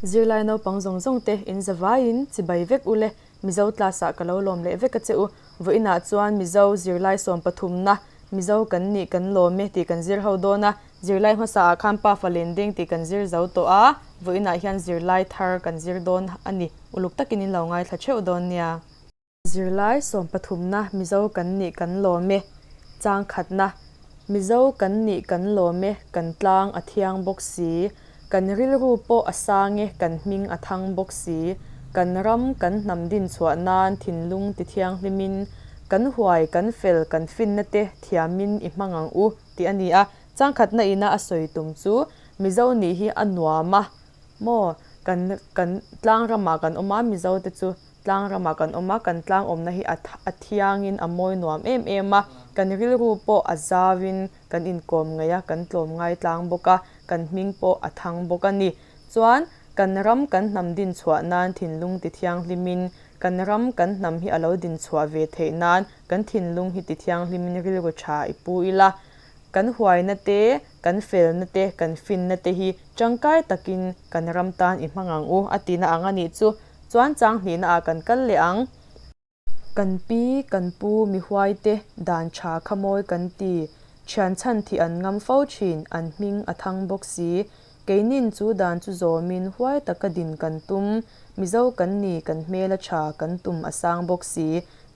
Zirlai naupang zawng zawng te in zavaiin chibai vek ule Mizo class ah ka lo lawm leh vek a che u. Vawiinah chuan Mizo zirlai sawm pathumna Mizo kan nih kan lawm e tih kan zir ho dawn a. Zirlai hmasa ah khan Pafa Lendeng tih kan zir zo tawh a, vawiinah hian zirlai thar kan zir dawn a ni. Uluk takin in lo ngaithla theuh dawn nia. Zirlai sawm pathumna Mizo kan nih kan lawm e, chang khatna Mizo kan nih kan lawm e, kan tlang a thiang bawk si, kan rilru pawh a sang e, kan hming a thang bawk si, kan ram kan hnam din chhuah nan thinlung ti thianghlimin, kan huai kan fel kan finna te thiamin i hmang ang u tih a ni a, chang khatna ina a sawi tum chu Mizo nih hi a nuam a maw kan kan tlang ramah kan awm a Mizo te chu Tlang ramah kan awm a, kan tlang awmna hi a a thiangin a mawi nuam em em a, kan rilru pawh a zauin kan inkawm ngaih a, kan tlawm ngai tlang bawk a, kan hming pawh a thang bawk a ni. Chuan, kan ram kan hnam din chhuah nan thinlung ti thianghlimin, kan ram kan hnam hi a lo din chhuah ve theih nan kan thinlung hi ti thianghlimin rilru tha i pu ila, kan huaina te, kan felna te, kan finna te hi tangkai takin kan ram tan i hmang ang u a tihna ang a nih chu. Chuan chang hnihna ah kan kal leh ang. Kan pi, kan pu, mi huai te, dan tha kha mawi kan ti. Thian chhan thih an ngam fo thin, an hming a thang bawk si. Keinin chu dan chu zawmin huai taka din kan tum. Mizo kan ni, kan hmel a tha, kan tum a sang bawk si.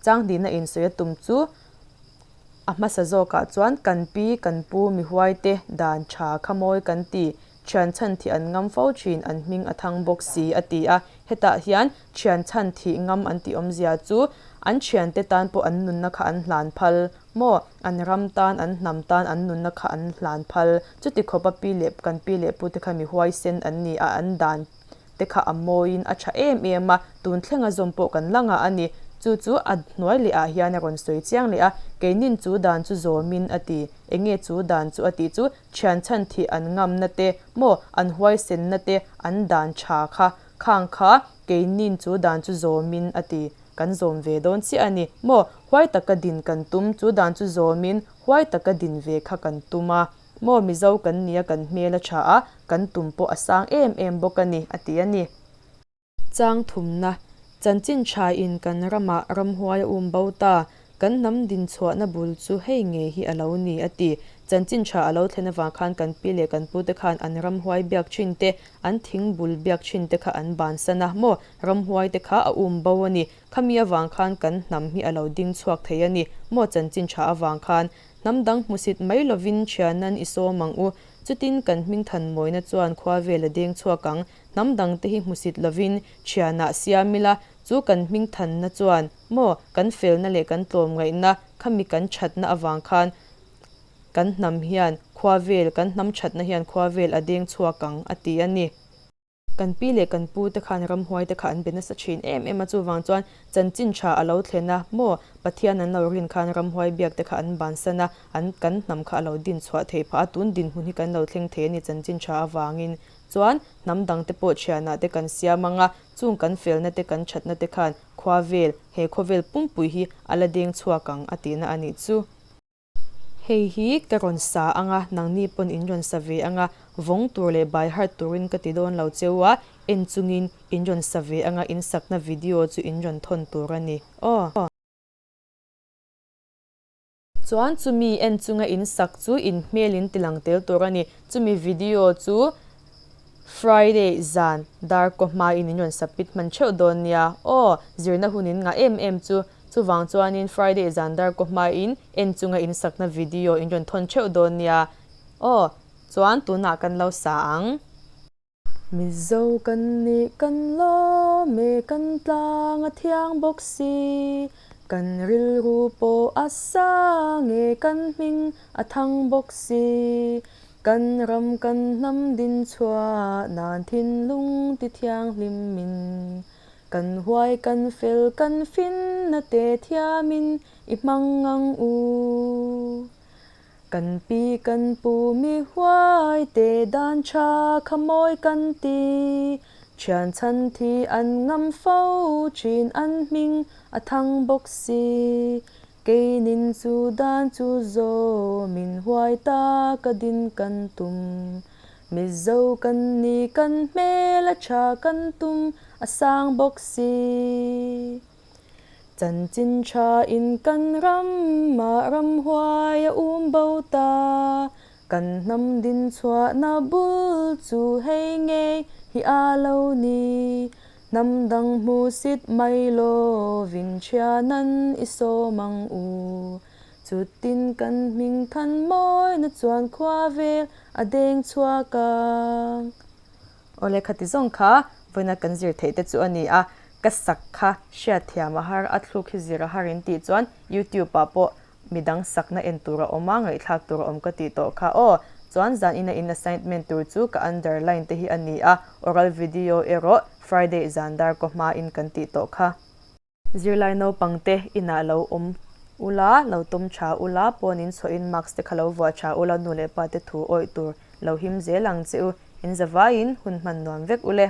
Chang hnihna insawi a tum chu a hmasa zawkah chuan kan pi, kan pu, mi huai te, dan tha kha mawi kan ti. Thian chhan thih an ngam fo thin, an hming a thang bawk si, a ti a. Hetah hian thian chhan thih ngam an tih awmzia chu an thiante tan pawh an nunna kha an hlan phal maw? An ram tan, an hnam tan an nunna kha an hlan phal. Chuti khawpa pi leh kan pi leh pute kha mi huaisen an ni a, an dan te kha a mawiin a tha em em a, tun thlenga zawm pawh kan la ngah a ni. Chu chu a hnuai leh ah hian a rawn sawi chiang leh a, keinin chu dan chu zawmin a ti. Enge chu dan chu a tih chu Thian chhan thih an ngamna te maw, an huaisenna te, an dan tha kha, khang kha keinin chu dan chu zawmin a ti. Kan zawm ve dawn chiah a ni maw, huai taka din kan tum, chu dan chu zawmin huai taka din ve kha kan tum a maw, Mizo kan nia kan hmel a tha a, kan tum pawh a sang em em bawk a ni, a ti a ni. Chang thumna, Chanchin tha in kan ramah ramhuai a um bo ta, kan hnam din chhuahna bul chu hei ngei hi a lo ni, a ti. Chanchin tha a lo thlen avang khan kan pi leh kan pute khan an ramhuai biak thin te, an thing bul biak thin te kha an bansan a, maw ramhuai te kha a um bo a ni. Khami avang khan kan hnam hi a lo ding chhuak thei a ni, maw chanchin tha avang khan hnam dang hmusit mai lovin thianan i sawm ang u. Chutin kan hming than mawina chuan khua vel a deng chhuak ang. Hnam dangte hi hmusit lovin thianah siam ila, chu kan hming thanna chuan maw kan felna leh kan tlawmngaihna khami kan thatna avang khan kan hnam hian khua vel, kan hnam thatna hian khua vel a deng chhuak ang a ti a ni. Kan pi leh kan pu te khan ramhuai te kha an be nasa thin em em a, chuvang chuan chanchin tha a lo thlen a, maw Pathian an lo rin khan ramhuai biak te kha an bansan a, an kan hnam kha a lo din chhuah theih phah a, tun dinhmun hi kan lo thleng thei a ni chanchin tha avangin. Chuan hnam dangte pawh thianah te kan siam ang a, chung kan felna te kan thatna te khan khua vel, he khawvel pumpui hi a la deng chhuak ang a tihna a nih chu. Hei hi ka rawn sa ang a, nangni pawn in rawn sa ve ang a, vawng tur leh by heart turin ka ti dawn lo cheu a, en chungin in rawn sa ve ang a, in sakna video chu in rawn thawn tur a ni. Aw. Chuan chumi en chunga in sak chu in hmel in tilang tel tur a ni. Chumi video chu Friday zan dar kaw hmain in rawn submit hman theuh dawn nia. Aw, zirna hun in ngah em em chu. Chuvang chuanin Friday zan dar kaw hmain en chunga in sakna video in rawn thawn theuh dawn nia. Aw, chuan tunah kan lo sa ang. Mizo kan nih kan lawm e, kan tlang a thiang bawk si. Kan rilru pawh a sang e, kan hming a thang bawk si. Kan ram kan hnam din chhuah nan thinlung ti thianghlim min. Kan huai kan fel kan finna te thiamin i hmang ang u. Kan pi kan pu mi huai te dan tha kha mawi kan ti. Thian chhan thi an ngam fo thin an hming a thang bawk si. Keinin chu dan chu zawmin huai ta ka din kan tum. Mizo kan ni kan hmel a tha kan tum a sang bawk si. Chanchin tha in kan ramah ramhuai a um bo ta. Kan hnam din chhuahna bul chu hei ngei hi a lo ni. Hnam dang hmusit mai lovin thianan i sawm ang u. Chutin kan hming than mawina chuan khua vel a deng chhuak ang. Awle khati zawng kha vawiina kan zir theih te chu a ni a, ka sak kha hriatthiam a har, a thluk hi zir a har in tih chuan YouTube ah pawh midang sakna en tur a awm a, ngaihthlak tur a awm ka tih tawh kha aw. Chuan zan ina in assignment tur chu ka underline te hi a ni a, oral video erawh Friday zan dar kaw hma in kan tih tawh kha. Zirlai naupang te inah lo awm ula, lo tawm tha ula, pawn in chhuah in mask te kha lo vuah tha ula, nu leh pa te thu awih tur lo him zel ang che u. In zavaiin hun hman nuam vek ule.